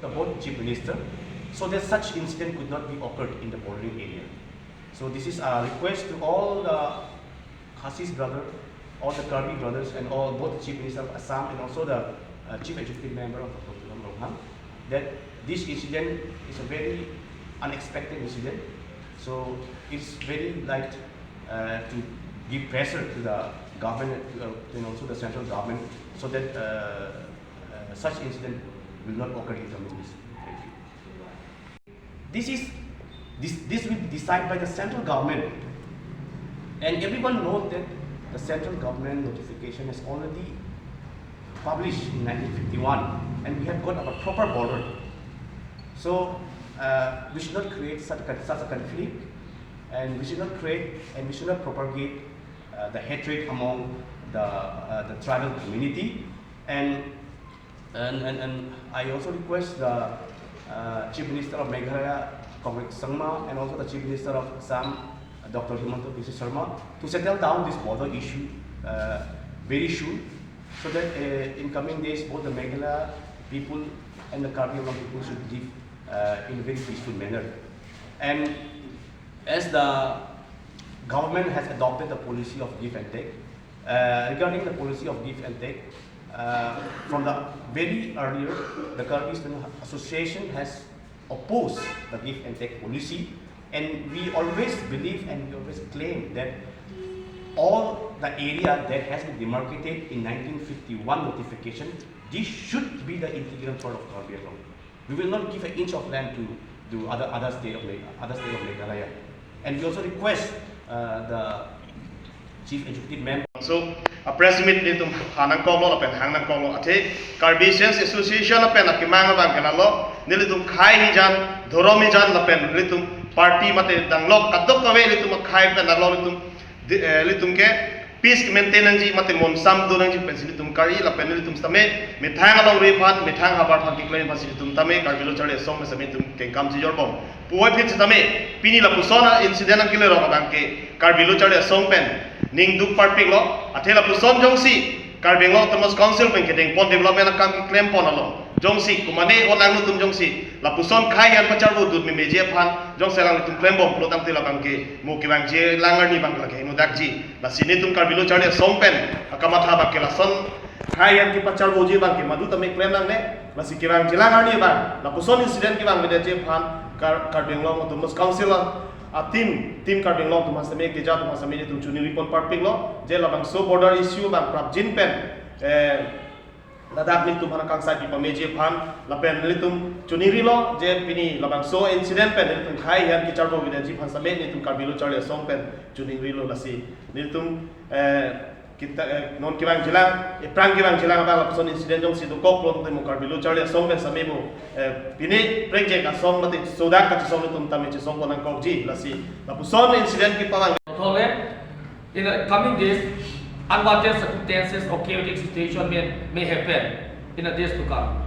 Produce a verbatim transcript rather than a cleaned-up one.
the both chief minister, so that such incident could not be occurred in the bordering area. So this is a request to all the Khasis brother, all the Karbi brothers, and all both the chief minister of Assam and also the uh, chief executive member of the Tuliram Ronghang, that this incident is a very unexpected incident. So it's very like uh, to give pressure to the government uh, and also the central government, so that uh, uh, such incident will not occur in the Middle East. Thank you. This is this, this will be decided by the central government, and everyone knows that the central government notification has already published in nineteen fifty-one, and we have got our proper border. So uh, we should not create such a, such a conflict, and we should not create and we should not propagate uh, the hatred among the uh, the tribal community. And and, and and I also request the uh, Chief Minister of Meghalaya, Conrad Sangma, and also the Chief Minister of Assam, Doctor Himanta Biswa Sarma, to settle down this border issue uh, very soon, so that uh, in coming days both the Meghalaya people and the Karbi Anglong people should live uh, in a very peaceful manner. And as the government has adopted the policy of give and take, uh, regarding the policy of give and take, uh, from the very earlier, the Karbi Student Association has opposed the give and take policy, and we always believe and we always claim that all the area that has been demarcated in nineteen fifty-one notification, this should be the integral part of Karbi Anglong. We will not give an inch of land to, to other, other state of Me- other state of Meghalaya. And we also request uh, the chief executive member. So a press meet nelitum hanang konglo lapen hangnang konglo athe Karbi Students Association lapen akemang abang ke lalo, nelitum khei hijan, dhorom hijan lapen nelitum party mate danglok kadokave nelitum khei pen lalo nelitum di- eh, nelitum ke peace maintain nangji mate monsam do nangji pensi nelitum kari lapen nelitum sitame methang alongri aphan, methang havar aphan keklem aphansi nelitum tame Karbi Lo Charli Asong pen sitame nelitum kengkam chijor bom. Puvoiphit sitame pini lapuson incident nangkele rok abang ke Karbi Lo Charli Asong pen ning duk parpiklo, athe lapuson jongsi Karbi Anglong Autonomous Council pen kedeng pon development akam keklem pon along jongsi kumane o nangtum jongsi lapuson khei hijan pacharvo dut memeji aphan jongsi alanglitum klem bom pulo tangte labang ke mo kevangji lang arni abang ke lake heno dakji. Lasi nelitum Karbi Lo Charli Asong pen akamatha abang ke lason khei hijan kepacharvoji abang ke madu tame klem nangne. Lasi kevangji lang arni abang lapuson incident kevangvedetji aphan Kar- Karbi Anglong Autonomous Council a team, team Karbi Anglong atum sitame, keja atum sitame nelitum choningri pon parpiklo, je labangso border issue abang prapjin pen eh, ladak nelitum aphan akangsai pipameji aphan lapen nelitum choningrilo je pini labangso incident pen nelitum khei hijan kecharvovedetji aphan sitame nelitum Karbi Lo Charli Asong pen choningrilo. Lasi nelitum eh, kita eh, non kevangji lang, ephrang kevangji lang abang lapuson incident jongsi dokok pulo tangte mo Karbi Lo Charli Asong pen sitame mo eh, pini prekjak asong mate sodak kachesong nelitum tame chesong pon nangkokji. Lasi lapuson incident kepavang Thole, in the coming days, unwanted circumstances or chaotic situation may, may happen in the days to come.